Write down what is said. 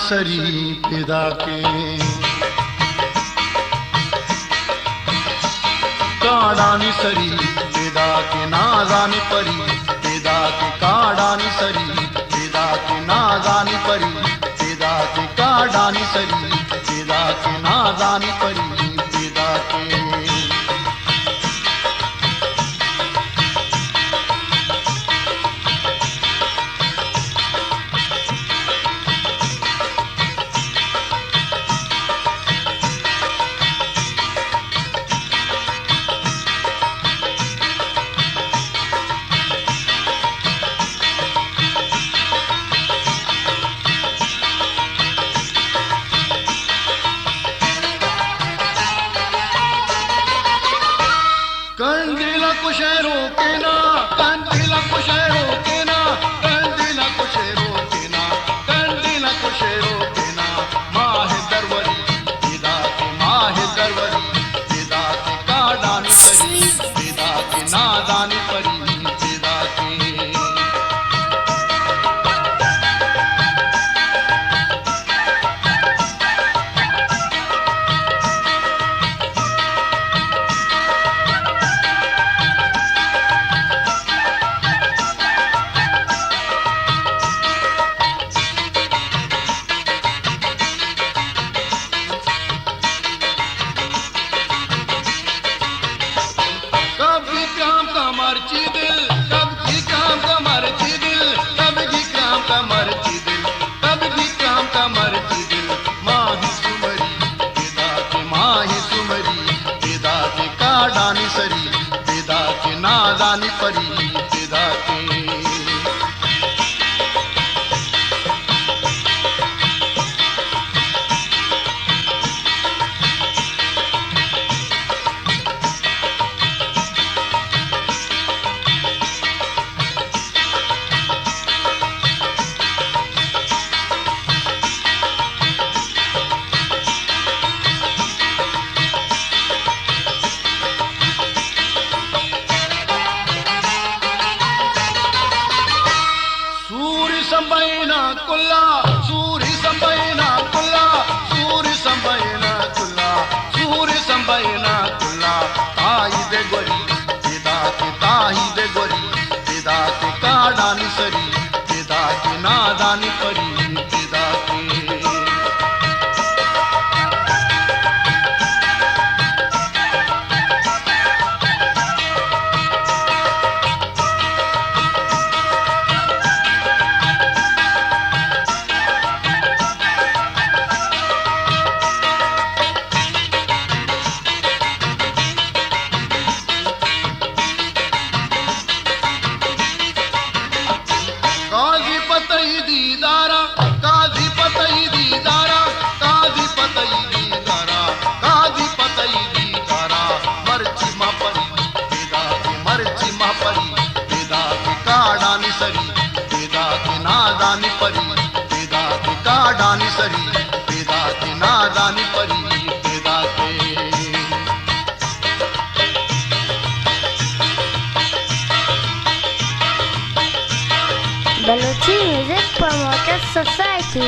سری پیدا کے، کاڑانی سری پیدا کے، نازانی پری پیدا کے، کاڑانی سری پیدا کے، نازانی پری پیدا کے، کاڑانی سری پیدا کے، نازانی پری پیدا کے۔ کندیل ءَ کشئے روکینا، کندیل ءَ کشئے روکینا، کندیل ءَ کشئے روکینا، کندیل ءَ کشئے روکینا۔ ماہ دروری پیدا کے، ماہ دروری پیدا کے، کاڑانی سری پیدا کے، نازانی پری پیدا کے۔ کبھی کام کا مرچی دل، کبھی کام کا مرچی دل، کبھی کام کا مرچی دل، کبھی کام کا مرچی دل۔ ماہی سمری پیدا کے، ماہی سمری پیدا کے، کاڑانی سری پیدا کے، نازانی پری پیدا کے۔ سوری سمبھینا کلا، سوری سمبھینا کلا، سوری سمبھینا کلا، سوری سمبھینا کلا۔ تائی دے گوری پیدا کے، تائی دے گوری پیدا کے، کاڑانی سری پیدا کے، نازانی پری پیدا کے۔ قاضی پتئی دیدارا، قاضی پتئی دیدارا، قاضی پتئی دیدارا، قاضی پتئی دیدارا۔ مرچی ما پری پیدا کے، مرچی ما پری پیدا کے، کاڑانی سری پیدا کے، نازانی پری پیدا کے، کاڑانی سری پیدا کے، نازانی پری پیدا کے۔ Balochi music promoter society.